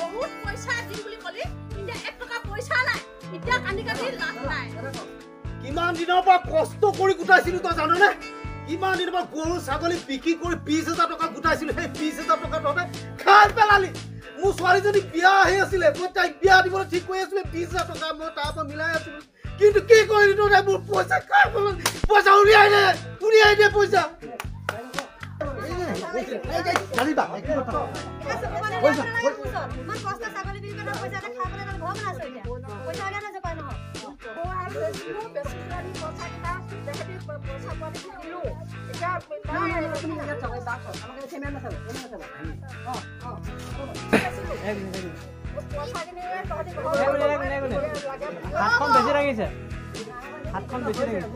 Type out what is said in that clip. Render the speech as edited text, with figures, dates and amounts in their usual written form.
বহুত পইচা দিম বুলি ক'লি, এতিয়া এক টকা পইচা নাই। এতিয়া কান্দি কান্দি লাভ নাই। কিমান দিনৰ পৰা কষ্ট কৰি গোটাইছিলো তই জাননে? কিমান দিনৰ পৰা গৰু ছাগলী বিক্ৰী কৰি 20,000 টকা গোটাইছিলো। সেই 20,000 টকা তহঁতে খাই পেলালি। মোৰ ছোৱালীজনী বিয়া আহি আছিলে, মই তাইক বিয়া দিবলৈ ঠিক কৰি আছিলো। 20,000 টকা মই তাৰ পৰা মিলাই আছিলো, কিন্তু কি কৰিলি তহঁতে? মোৰ পইচা খাই পেলালি। পইচা উলিয়াই দে, উলিয়াই দে পইচা। হাতখন বেছি লাগিছে, হাতখন বেছি লাগিছে।